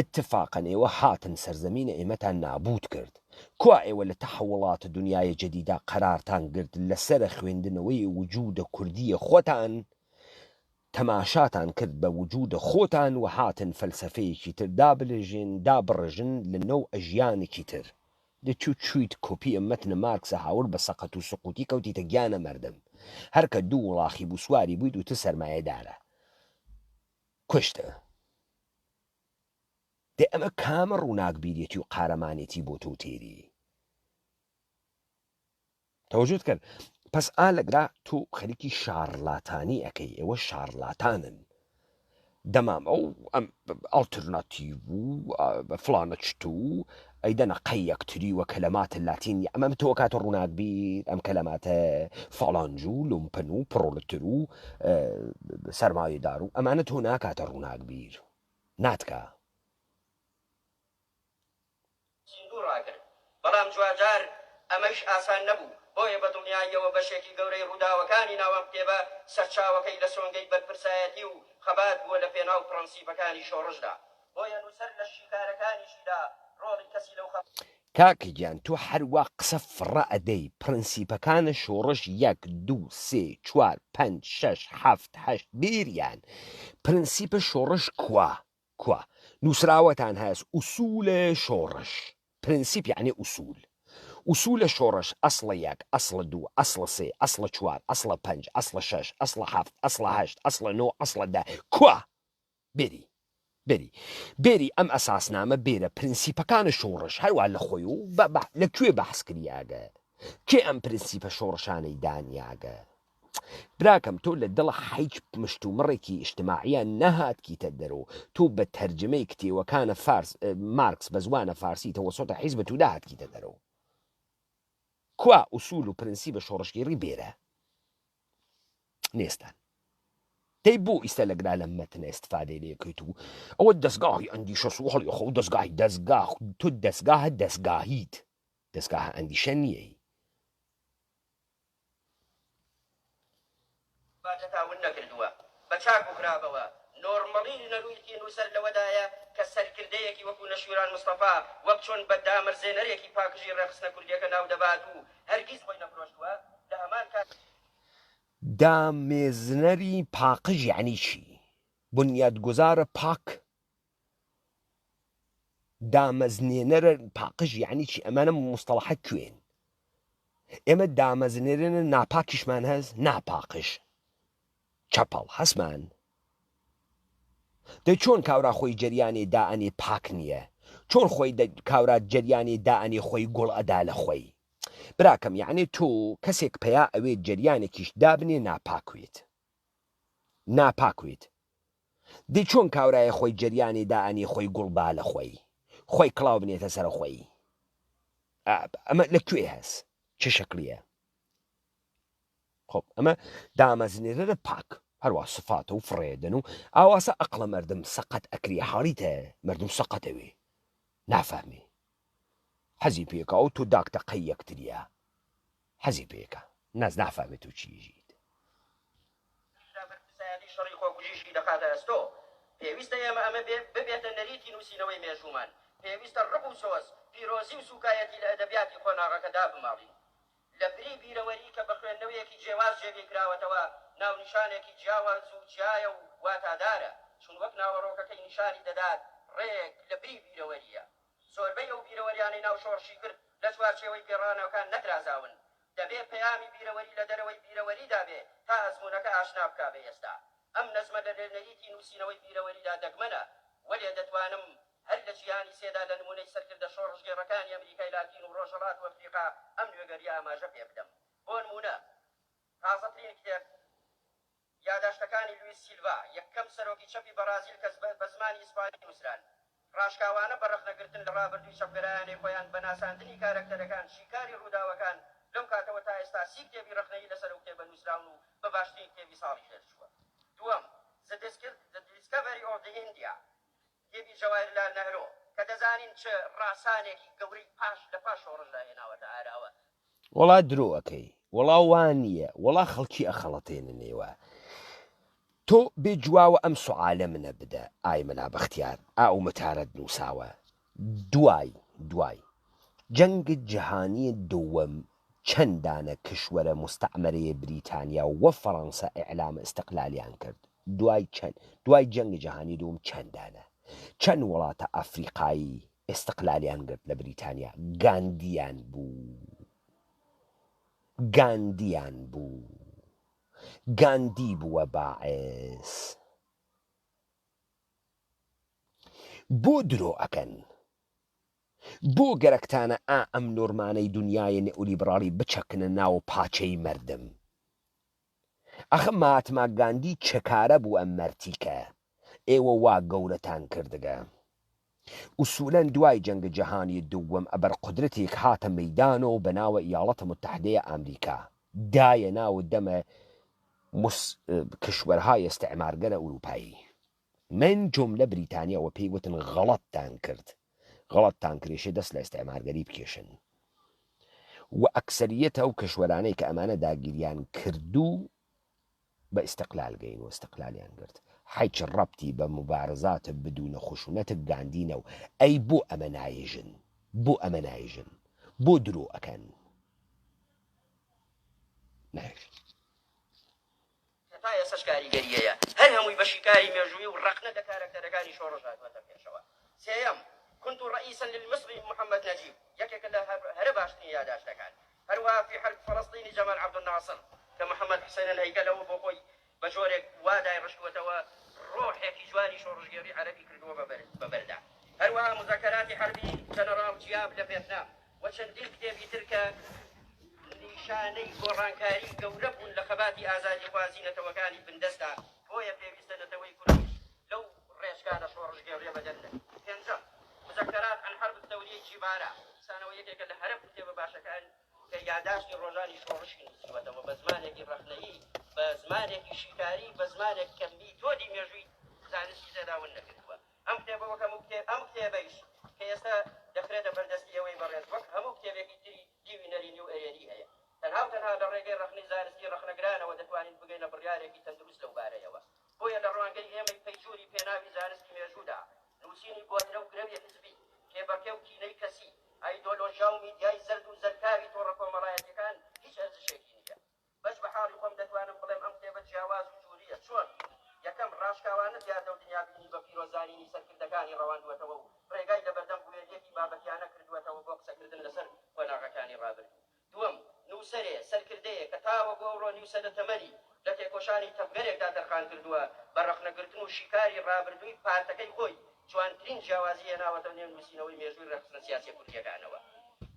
اتفاقەن ئێوە هاتن سەرزەمینە ئێمەتان نابوت کرد. کوا ئێوە لە تەحەوڵات دنیای جەدیدا قەرارتان گرت لە سەرە خوێندنەوەی وجودە کوردیە خۆتان تەماشاتان کرد بە وجودە خۆتان و هاتن فەلسەفەیەکی تر دابلێژێن دابڕژن لە نەوعە ژیانێکی تر. دە تو چویت کۆپیە مەتنە مارکسە هاورد بە سەقەت و سقوتی کەوتیتە گیانە مەردم هەر کە دوو وڵاخی بوو سواری بویت وتت سەرمایەدارە کوشتە دە ئەمە کامە ڕووناکبیریەتی و قارەمانێتی بۆ تۆ تێری تەوەجوت کرد پس ئا لەگرا تۆ خەریکی شارلاتانی ئەکەی ئێوە شارلاتانن دەمام ئەو ئەم ئەڵترناتیڤ و فڵانە چت و ئەیدەنە قەی یەکتری و کەلەماتە لاتینی ئەمە تۆ کاتە ڕووناکبیر ئەم کەلەماتە فەڵانج و لومپەن و پڕۆلتر و سەرمایەدار و ئەمانە تۆ ناکاتە ڕووناکبیر ناتکا. زیندوو ڕاگرت، بەڵام دواجار ئەمەیش ئاسان نەبوو، بۆیە بە دڵنیاییەوە بەشێکی گەورەی ڕووداوەکانی ناو ئەم کتێبە سەرچاوەکەی لە سۆنگەی بەرپرسایەتی و خەبات بووە لە پێناو پڕەنسیپەکانی شۆڕشدا، بۆیە نووسەر لە شیکارەکانیشیدا ڕۆڵی کەسی لەو خەباتە. کاکە گیان تۆ هەر وا قسە فڕە ئەدەی پڕنسیپەکانە شۆڕش یەک دوو سێ چوار پەنج شەش حەفت هەشت بیریان پرنسیپە شۆڕش کوا کوا نوسراوەتان هەس ئوسول شۆڕش پرنسیپ یەعنی ئوسول ئوسول شۆڕش ئەسڵە یەک ئەسڵە دوو ئەسڵە سێ ئەسڵە چوار ئەسڵە پەنج ئەسڵە شەش ئەسڵە حەفت ئەسڵە هەشت ئەسڵە نۆ ئەسڵە دە کوا بێری بێری بێری ئەم ئەساسنامە بێرە پرنسیپەکانە شۆڕش هەروا لە خۆی و بە بە لە کوێ بەحس کریاگە کێ ئەم پرنسیپە شۆڕشانەی دانیاگە براکەم تۆ لە دڵ حیچ مشتومڕێکی ئیجتماعیە نەهاتکیتە دەرۆ تۆ بە تەرجمەی کتێوەکانە فارس مارکس بە زوانە فارسی تەوەسۆتە حیزب تودا هاتکیتە دەرۆ کوا ئوسول و پرنسیبە شۆڕشگێڕی بێرە نێستان دەی بۆ ئیستا لەگرا لەم مەتنە استفادەی لێ کەیت و ئەوە دەستگاهی ئەندیشە سو هەڵی خۆ دەستگاهی دەستگاه تۆ دەستگاهە دەستگاهیت دەستگاهە ئەندیشە نییە باتەتا ون نەکردووە. بە چاک و خراپەوە، نۆرمەڵی نەرویتی نووسەر لەوەدایە کە سەرکردەیەکی وەکو نەشیران مستەفا وەک چۆن بە دامەرزێنەرێکی پاکژی ڕێکخستنە کوردیەکە ناو دەبات و هەرگیز خۆی نەفرۆشتووە، لە هەمان کات. دامێزنەری پاقژ یەعنی چی؟ بنیادگوزارە پاک دامەزنێنەرە پاقژ یەعنی چی ئەمانە موستەڵەحە کوێن ئێمە دامەزنێنەرە ناپاکیشمان هەس ناپاقژ چەپەڵ هەسمان دەی چۆن کاورا خۆی جەریانێ دائەنێ پاک نییە چۆن خۆی کاورا جەریانێ دائەنێ خۆی گوڵ ئەدا لە خۆی براکەم یەعنی تۆ کەسێک پەیا ئەوێت جەریانێکیش دابنێ ناپاک وێت. ناپاک ویت دی چۆن کاورایە خۆی جەریانی دائەنی خۆی گوڵ با لە خۆی خۆی کڵاو بنێتە سەرە خۆی ئەمە لە کوێ هەس چ شکلیە خب ئەمە دامەزنێرەرە پاک هەروە سفاتە و فڕێدن و ئاواسە ئەقڵە مردم سەقەت ئەکری حاڵیتە مردم سەقەتەوێ نافەهمی حەزی پێکا و تۆ داکتە قەی یەکتریە حەزی پێکا ناز نافەهمێ تۆ چی ژیت. دا بەرپرسایەتی شەڕی خۆکوژیشی دەخاتە ئەستۆ. پێویستە ئێمە ئەمە ببێتە نەریتی نووسینەوەی مێژوومان. پێویستە ڕق و سۆز، پیرۆزی و سووکایەتی لە ئەدەبیاتی قۆناغەکە دابماڵین. لە بری بیرەوەری کە بە خوێندنەوەیەکی جێواز جێگەی کراوەتەوە، ناونیشانێکی جیاواز و جیایە و واتادارە، چون وەک ناوەڕۆکەکەی نیشانی دەدات، ڕێک لە بری بیرەوەرییە. زۆربەی ئەو بیرەوەریانەی ناو شۆڕشی کرد لە چوارچێوەی گێڕانەوەکان نەترازاون. دەبێ پەیامی بیرەوەری لە دەرەوەی بیرەوەریدا بێ تا ئەزموونەکە ئاشنا بکا بە ئێستا. ئەم نەزمە لە نەریتی نووسینەوەی بیرەوەریدا دەگمەنە، وەلێ دەتوانم هەر لە جیهانی سێدا لە نموونەی سەرکردە شۆڕشگێڕەکانی ئەمریکای لاتین و ڕۆژهەڵات و ئەفریقا ئەم نوێگەرییە ئاماژە پێ بدەم. بۆنموونە تازەترین کتێب، یاداشتەکانی لویس سیلڤا، یەکەم سەرۆکی چەپی بەڕازیل کە بە زمانی ئیسپانی نووسران، ڕاشکاوانە بە ڕەخنەگرتن لە ڕابردووی چەپگەرایانەی خۆیان بە ناساندنی کارەکتەرەکان، شیکاری ڕووداوەکان، لەو کاتەوە تا ئێستا سی کتێبی ڕەخنەیی لەسەر ئەو کتێبە نووسراون و بە باشترین کتێبی ساڵیش دەرچووە. دووەم، The Discovery of the India، کتێبی جەواهرلال نەهرۆ، کە دەزانین چ ڕاسانێکی گەورەی پاش لە پاش شۆڕشدا هێناوەتە ئاراوە. وەڵا درۆ ئەکەی وەڵا وا نیە وەڵا خەڵکی ئەخەڵەتێنن ئێوە تۆ بێ جواوە ئەم سوعالە منە بدە ئای مەلا بەختیار ئا ئەو متارەت نوساوە دوای دوای جەنگ جهانی دووەم چەند دانە کشوەرە مستعمرەیە بریتانیا و فەرەنسە ئیعلام استقلالیان کرد دوای چەند دوای جەنگ جهانی دووم چەند دانە چەند وڵاتە ئەفریقایی ئیستقلالیان گرت لە بریتانیا گاندیان بوو گاندیان بوو گاندی بووە باعس بۆ درۆ ئەکەن بۆ گەرەکتانە ئا ئەم نۆرمانەی دنیای نئولیبراڵی بچەکنە ناو پاچەی مەردم ئەخە مهاتما گاندی چکارە بوو ئەم مەرتیکە ئێوە وا گەورەتان کردگە. ئوسولەن دوای جەنگ جەهانی دووەم ئەبەر قودرەتێک هاتە مەیدانۆ بە ناوە ئیاڵەتە متحدەیە ئامریکا دایە ناو دەمە مس کشوەرهای ئستعمارگەرە ئوروپایی من جوملە بریتانیا وە پێی وتن غەڵەتتان کرد غەڵەتتان کرێشێ دەست لە ئستعمارگەری بکێشن و ئەکسەریەتە ئەو کشوەرانەی کە ئەمانە داگیریان کردوو بە ئیستقلال گەین و ئیستقلالیان گرت حیچ ڕەبتی بە موبارزات بدون خشونت گاندی نەو ئەی بۆ ئەمە نایژن بۆ ئەمە نایژن بۆ درۆ ئەکەن نایژن. کە تا ئێستەش کاریگەرییەیە، هەر هەمووی بە شیکاری مێژوویی و ڕەخنە لە کارەکتەرەکانی شۆڕش هاتووەتە پێشەوە. سێیەم، كنت رئيسا للمصري محمد نجیب، یەکێکە لە هەرە باشترین یاداشتەکان. هەروەها فی حرب فلسطینی جەمال عەبدولناسڕ، کە محەمەد حسێن الهیکل ئەوە بۆ خۆی بە جۆرێک وا دایڕشتووەتەوە ڕۆحێکی جوانی شۆڕشگێڕی عەرەبی کردووە بە بەردا. هەروەها مزەکەراتی حەربی جەنەڕاڵ جیاب لە ڤێتنام و چەندین کتێبی تر کە نیشانەی گۆڕانکاری گەورە بوون لە خەباتی ئازادیخوازی نەتەوەکانی بندەستدا، بۆیە پێویستە نەتەوەی کوردیش لەو ڕێچکانە شۆڕشگێڕیە بەدەر نەبێت. پێنجەم، مذکرات عن حرب الثوریە جیڤارا، دیسانەوە یەکێکە لە هەرە کتێبە باشەکان کە یاداشتی ڕۆژانی شۆڕشی نووسیوەتەوە بە زمانێکی ڕەخنەیی، بە زمانێکی شیکاری، بە زمانێک کە میتۆدی مێژووی زانستی تێدا ون نەکردووە. ئەم کتێبە وەک هەموو کتێب ئەم کتێبەیش کە ئێستا دەخرێتە بەردەستی ئێوەی بەڕێز وەک هەموو کتێبێکی تری دیوی نەرێنی و ئەرێنی هەیە. تەنها و تەنها لە ڕێگەی ڕەخنەی زانستی ڕەخنەگرانەوە دەتوانین بگەینە بڕیارێکی تەندروست لەو بارەیەوە. بۆیە لە ڕوانگەی ئێمەی پەیجوری پێناوی زانستی مێژوودا، نووسینی گۆترە و گرەوی حزبی، کێبڕکێ و کینەی کەسی، ئایدۆلۆژیا و میدیای زەرد و زەلکاوی تۆڕە کۆمەڵایەتیەکان هیچ ئەرزشێکی نییە. بەش بە حاڵی خۆم دەتوانم بڵێم ئەم کتێبە جیاواز و جورییە. چۆن؟ یەکەم، ڕاشکاوانە دیاردە و دنیابینی بە پیرۆززانینی سەرکردەکانی ڕەواندووەتەوە و ڕێگای لەبەردەم بوێرییەکی بابەتیانە کردووەتەوە بۆ قسەکردن لەسەر قۆناغەکانی ڕابردوو. دووەم، نووسەرێ، سەرکردەیە کە تاوەکو ئەوڕۆ نیو سەدە تەمەنی لە تێکۆشانی تەڤگەرێکدا تەرخان کردووە، بە ڕەخنەگرتن و شیکاری ڕابردووی پارتەکەی خۆی، جوانترین جیاوازی هێناوەتە نێو نووسینەوەی مێژووی ڕێکخستنە سیاسیە کوردییەکانەوە.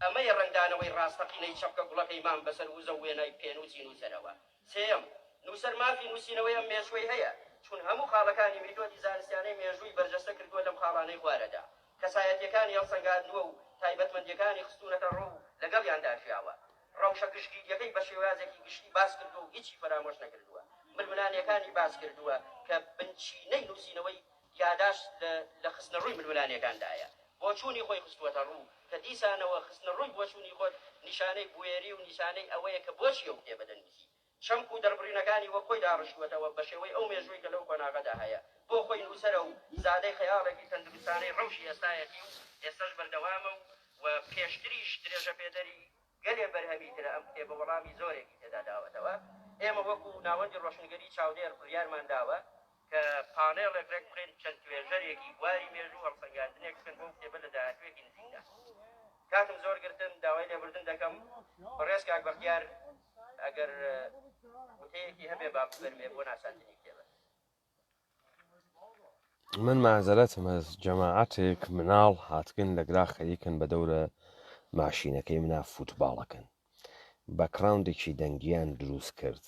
ئەمەیە ڕەنگدانەوەی ڕاستەقینەی چەپکە گوڵەکەی مام بەسەر وزە و وێنای پێنووسی نووسەرەوە. سێیەم. نووسەر مافی نووسینەوەی ئەم مێژووەی هەیە، چون هەموو خاڵەکانی میتۆدی زانستیانەی مێژووی بەرجەستە کردووە لەم خاڵانەی خوارەدا، کەسایەتییەکانی هەڵسەنگاندووە و تایبەتمەندییەکانی خستوونەتە ڕوو و لەگەڵیاندا ژیاوە. ڕەوشە گشتگیرییەکەی بە شێوازێکی گشتی باس کردووە و هیچی فەرامۆش نەکردووە. ململانێکانی باس کردووە کە بنچینەی نووسینەوەی یاداشت لە لە خستنەڕووی ململانێکاندایە. بۆچوونی خۆی خستووەتە ڕوو کە دیسانەوە خستنەڕووی بۆچوونی خۆت نیشانەی بوێری و نیشانەی ئەوەیە کە بۆچی ئەو کتێبە دەنووسی. چەمک و دەربڕینەکانی وەک خۆی داڕشتووەتەوە بە شێوەی ئەو مێژووەی کە لەو قۆناغەدا هەیە. بۆ خۆی نووسەرە و زادەی خەیاڵێکی تەندروستانەی ڕەوشی ئێستایەتی و ئێستەش بەردەوامە و و پێشتریش درێژەپێدەری گەلێ بەرهەمی ترە، ئەم کتێبە وەڵامی زۆرێکی تێدا داوەتەوە. ئێمە وەکو ناوەندی ڕۆشنگەری چاودێر بڕیارمان داوە کە پانێڵێک ڕێک بخەین چەند توێژەرێکی بواری مێژوو هەڵسەنگاندنێک بکەن بۆ ئەو کتێبە لە داهاتوویەکی نزیکدا. کاتم زۆر گرتن، داوای لێبوردن دەکەم. بەڕێز کاک بەختیار ئەگەر وتەیەکی هەبێ با بفەرموێ بۆ ناساندنی کتێبە. من مازەرەتم هەس جەماعەتێک مناڵ هاتگن لەگرا خەریکن بە دەورە ماشینەکەی منا فوتباڵەکەن بەکڕاوندێکی دەنگیان دروست کرد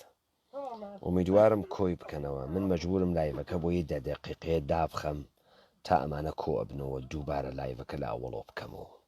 ئومیدوارم کۆی بکەنەوە من مەجبورم لایڤەکە بۆ یە دە دەقیقەیە دابخەم تا ئەمانە کۆ ئەبنەوە دووبارە لایڤەکە لە ئەوەڵەوە بکەمەوە.